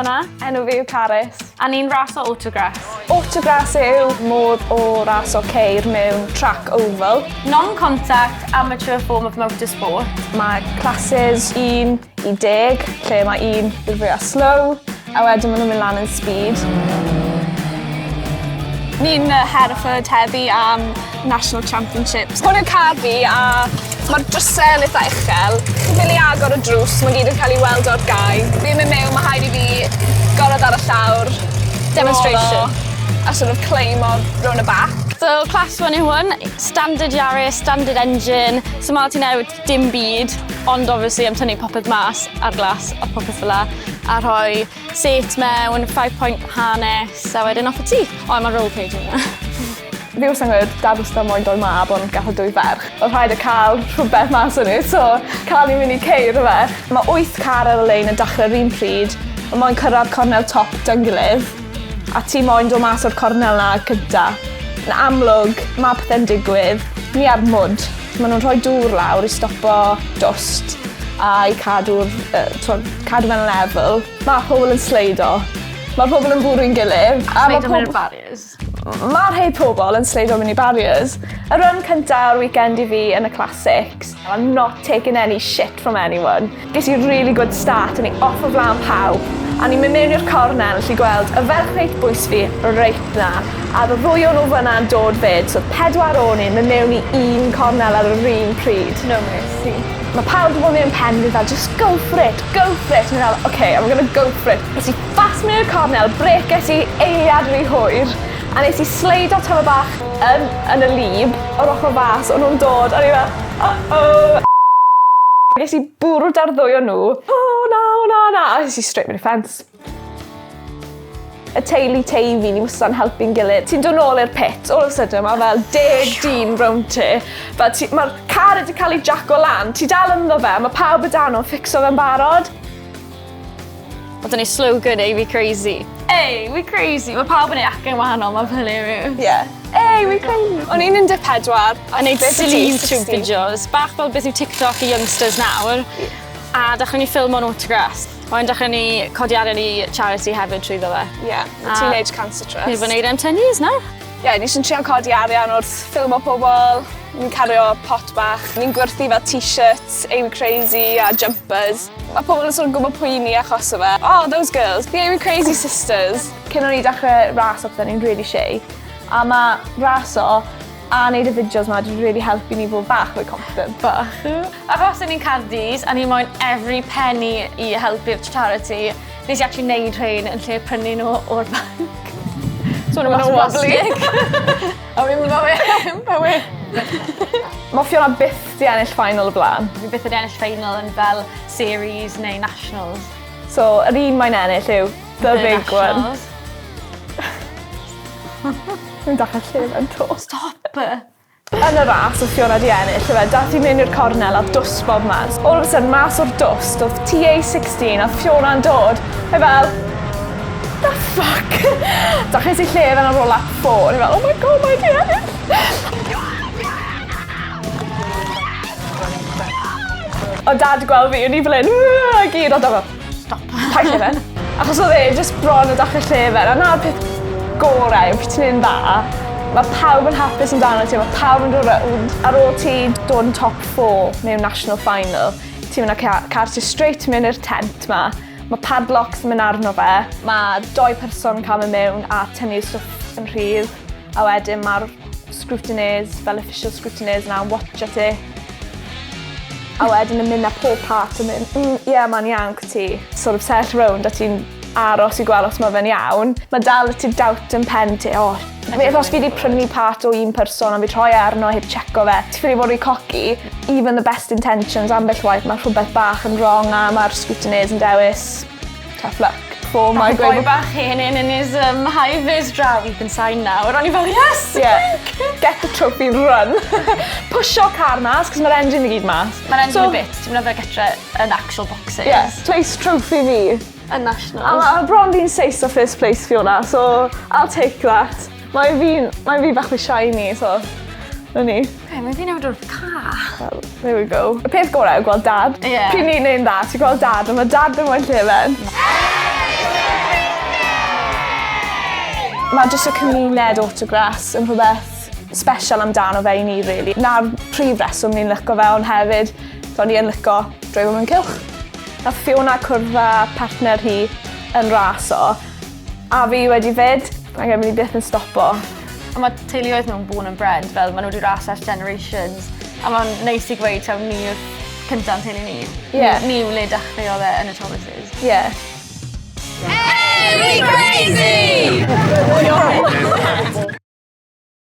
Fiona. Enw fi yw Carys. A ni'n raso autograss. Autograss yw modd o raso ceir mewn track oval. Non-contact amateur form of motorsport. Mae classes 1 i 10, lle mae un yw'r fwyaf slow, a wedyn maen nhw'n mynd lan yn speed. Ni'n Hereford heddi am National Championships. Hwn yw car fi a mae'r drysau yn eitha uchel. Chi'n ffili agor y drws, mae gyd yn cael ei weld o'r gae. Fi'n mynd mewn, mae haid i fi gorod ar y llawr. Demonstration. Rolo, a sort of claim o round y back. So class 1 yw hwn, standard Yaris, standard engine, so ma' ti newid dim byd, ond obviously am tynnu popeth mas ar glas a popeth fel 'a, a rhoi seat mewn, 5 point harness, a wedyn off â ti. O, mae roll cage yna. Fi wastad yn gweud, dad wastad moyn dwy mab, ond gath o dwy ferch. Oedd rhaid e cael rhywbeth mas o nhw, so cael ni mynd i ceir yfe. Mae wyth car ar y lein yn dechrau'r un pryd, mae moyn cyrraedd cornel top dy'n gilydd, a ti moyn dod mas o'r cornel na cynta. Yn amlwg, mae pethau'n digwydd, ni ar mwd. Maen nhw'n rhoi dŵr lawr i stopo dwst a i cadw'r, uh, twod, cadw fe'n lefel. Mae pobl yn sleido. Mae pobl yn bwrw'n gilydd. A mae pobl... Yn barriers. Mae rhai pobl yn sleido mewn i barriers. Y run cynta o'r weekend i fi yn y Classics. I'm not taking any shit from anyone. Ges i really good start, o'n i off o flaen pawb. A ni'n mynd mewn i'r cornel, allu gweld y ferch reit bwys fi, reit na. A oedd y ddwy o'n nhw fyna yn dod fyd, so pedwar o'n ni'n mynd mewn i un cornel ar yr un pryd. No mercy. Mae pawb wedi bod mewn pen fi fel, just go for it, go for it. Ni'n fel, okay, I'm gonna go for it. Nes i fast mewn i'r cornel, brêc es i eiliad rhy hwyr, a nes i sleido tamaid bach yn, yn y lib, o'r ochr fas, o'n nhw'n dod, a o'n i fel, uh-oh. Nes i bwrw da'r ddwy o nhw, oh na, oh na, na, a nes i straight mewn i ffens. Y teulu Teifi, ni wastad yn helpu'n gilydd. Ti'n dod nôl i'r pit, all of a sudden mae fel deg dyn rownd ti. Fel ti, mae'r car wedi cael ei jaco lan, ti dal ynddo fe, mae pawb o dan o'n fixo fe'n barod. Mae dyn ni slogan, Ei, we crazy. Ei, we crazy. Mae pawb yn ei acen wahanol, mae'n hilarious. Yeah. Ei, we crazy. O'n i'n 14. A neud silly YouTube videos. Bach fel beth yw TikTok i youngsters nawr. A dechrau ni ffilm o'n autograss. Wedyn dechrau ni codi arian i charity hefyd trwyddo fe. Ie, yeah, the Teenage Cancer Trust. Ni wedi bod yn neud e am 10 years nawr. Ie, yeah, ni eisiau trio codi arian wrth ffilmo pobl, ni'n cario pot bach, ni'n gwerthu fel t-shirts, Amy Crazy a jumpers. Mae pobl yn sort of gwybod pwy ni achos o fe. Oh, those girls, the Amy Crazy sisters. Cyn o'n i dechrau ras o pethau, ni'n really shy. A mae raso a neud y fideos 'ma 'di rili helpu ni fod bach fwy confident. Bach. Achos 'yn ni'n Cardis a ni moyn every penny i helpu'r charity, nes i actually neud rhein yn lle prynu nhw o'r banc. So ma' nhw'n wobbly. A fi'n mynd fe, fe. Ma' Fiona byth 'di ennill final o blaen. Fi byth wedi ennill final yn fel series neu nationals. So yr un mae'n ennill yw the, the big one. Fi'n dechrau llefen 'to. Stop! Yn y ras oedd Fiona 'di ennill yfe dath hi mewn i'r cornel a dwst bob man. All of a sudden mas o'r dwst oedd TA16 a Fiona'n dod. Fi fel the fuck? Dachreues i llefen ar ôl lap 4 o'n i fel oh my god mae 'di ennill! O'dd dad 'di gweld fi o'n i fel 'yn a gyd o'dd dad fel Stop. Paid llefen. Achos oedd e jyst bron yn dechrau llefen a 'na'r peth gorau yw pryd ti'n neud yn dda ma' pawb yn hapus amdano ti a ma' pawb yn dod rownd. Ar ôl ti dod yn top four mewn national final ti'n mynd â ca- car ti straight mewn i'r tent 'ma. Ma' padlocks yn mynd arno fe. Ma' doi person yn ca'l mynd mewn a tynnu'r stwff yn rhydd a wedyn ma'r scrutineers fel official scrutineers 'na yn watsio ti. A wedyn yn mynd â pob part yn mynd mm ie ma'n iawn 'co ti. Sort of sefyll rownd a ti'n aros i gweld os ma' fe'n iawn. Ma' dal y ti doubt yn pen ti o beth os fi 'di prynu part o un person a fi troi e arno heb checo fe. Ti ffili fod rhy cocky. Even the best intentions ambell waith ma' rhwbeth bach yn wrong a ma'r scrutineers yn dewis tough luck. For my Dath y boi bach hen in in his um, high-vis draw, you can sign now. O'n i fel, yes! Yeah. Get the trophy run. Pwsio car mas, cos mae'r engine i gyd mas. Mae'r engine so, a bit, ti'n mynd fe gytre yn actual boxes. Yeah, place trophy fi. Yn nationals. A ma' bron fi'n seis o first place Fiona, so I'll take that. Mae fi'n, mae fi bach fwy shiny, so 'na ni. Okay, mae fi newydd dod off car. Well, there we go. Y peth gorau yw gweld dad. Ie. Pryd ni'n neud yn dda, ti'n gweld dad, a mae dad ddim moyn llefen. Mae jyst y cymuned autograss yn rhywbeth special amdano fe i ni, really. Na'r prif reswm ni'n lico fe, ond hefyd, so ni yn lico dreifo mewn cylch. Nath Fiona cwrdd â partner hi yn raso, a fi wedi fyd, ac em ni byth yn stopo. A mae teuluoedd nhw'n born and bred, fel maen nhw wedi ras ers generations. A mae'n neis i gweud taw ni yw'r cynta'n teulu ni. Ie. Ni yw le dechreuodd e yn y Thomases. Ie. Yeah. Hey, we crazy!